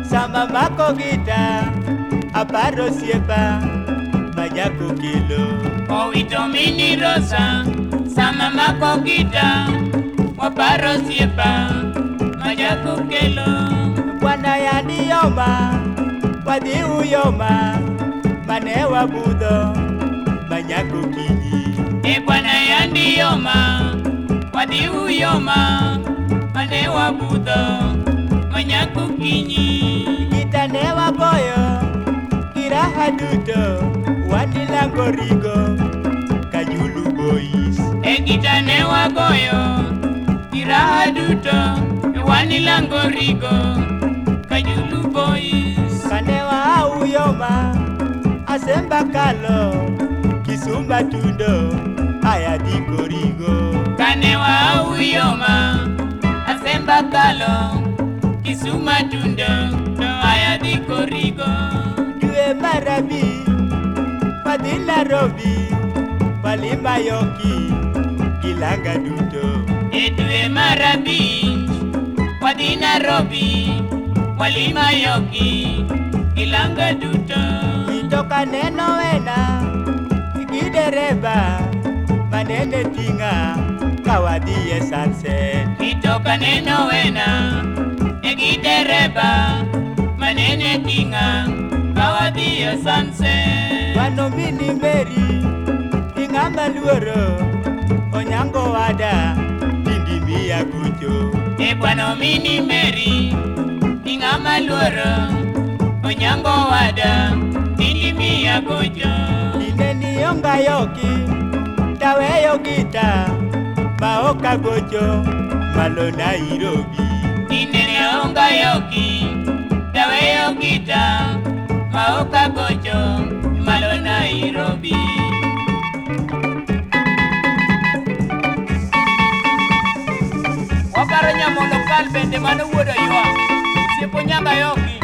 Sama mako gita aparo osiepa manyako kelo. Owito mini Rosa, sama mako gita waparo osiepa manyako kelo. Bwana yandi yoma wadhi uyoma mane wabudho manyako kinyi. E bwana yandi yoma wadhi uyoma mane wabudho manyako kinyi. Gita ne wagoyo kiraha duto wanilango rigo Kajulu Boys. E gita ne wagoyo kiraha duto wanilango rigo Kajulu Boys. Kane wa uyoma asemba kalo Kisumba tundo aya dhi korigo. Kane wa uyoma asemba kalo Kisuma tundo aya dhi korigo. Dwe mar abich wadhi Nairobi walima yoki gilanga duto. E dwe mar abich wadhi Nairobi walima yoki gilanga duto. Mitoka neno wena gi dereba manene tinga kawadhi e Sunset. Mitoka neno wena gi dereba manene tinga kawadhi e Sunset. Wano mini Mary ing'ama luoro Onyango wada tindi miya kucho. E bwana mini Mary ing'ama luoro Onyango wada tindi miya kucho. Dine nionga yoki taweyo gita ma ok agocho malo Nairobi. Dine nionga yoki taweyo gita ma ok agocho malo Nairobi. Waparo nyamondo kal bende mano wuod Oywa osiepo Onyango Ayoki.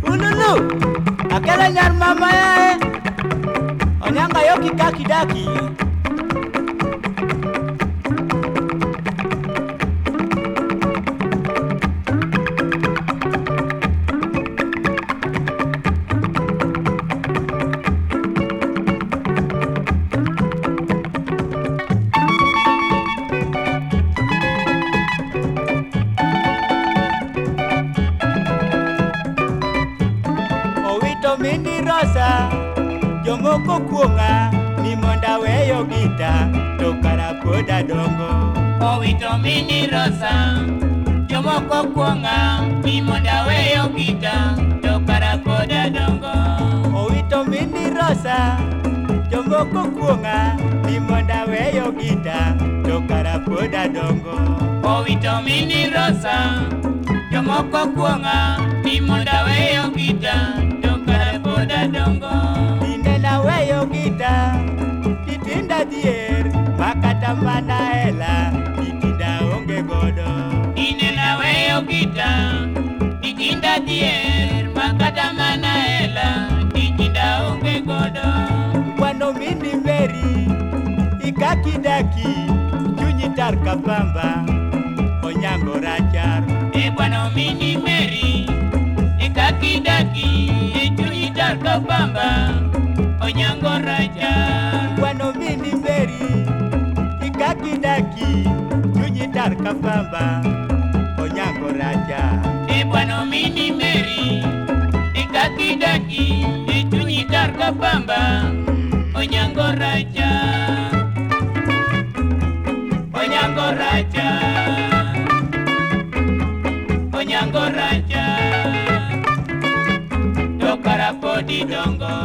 Ululu akela nyar mama yae Onyango Ayoki kaki daki. Owito mini Rosa jomoko kuong'a ni mondo aweyo gita to kara pod adongo. Owito mini Rosa jomoko kuong'a ni mondo aweyo gita to kara pod adongo. Owito mini Rosa jomoko kuong'a ni mondo aweyo gita to kara pod adongo. Owito mini Rosa jomoko kuong'a ni mondo aweyo gita to kara pod adongo. Dine naweyo gita titinda dhier makata mana hela titinda onge godo. Dine naweyo gita titinda dhier makata mana hela titinda onge godo. Kwano mini Mary ikakidaki chunyi tar ka pamba Onyango rachar. E bwana mini Mary ikakidaki chunyi tar ka pamba Onyango rachar. Kwano mini Mary ikakidaki chunyi tar ka pamba Onyango rachar. E bwana mini Mary ikakidaki chunyi tar ka pamba Onyango rachar. Onyango rachar. Onyango rachar. To kara pod idongo.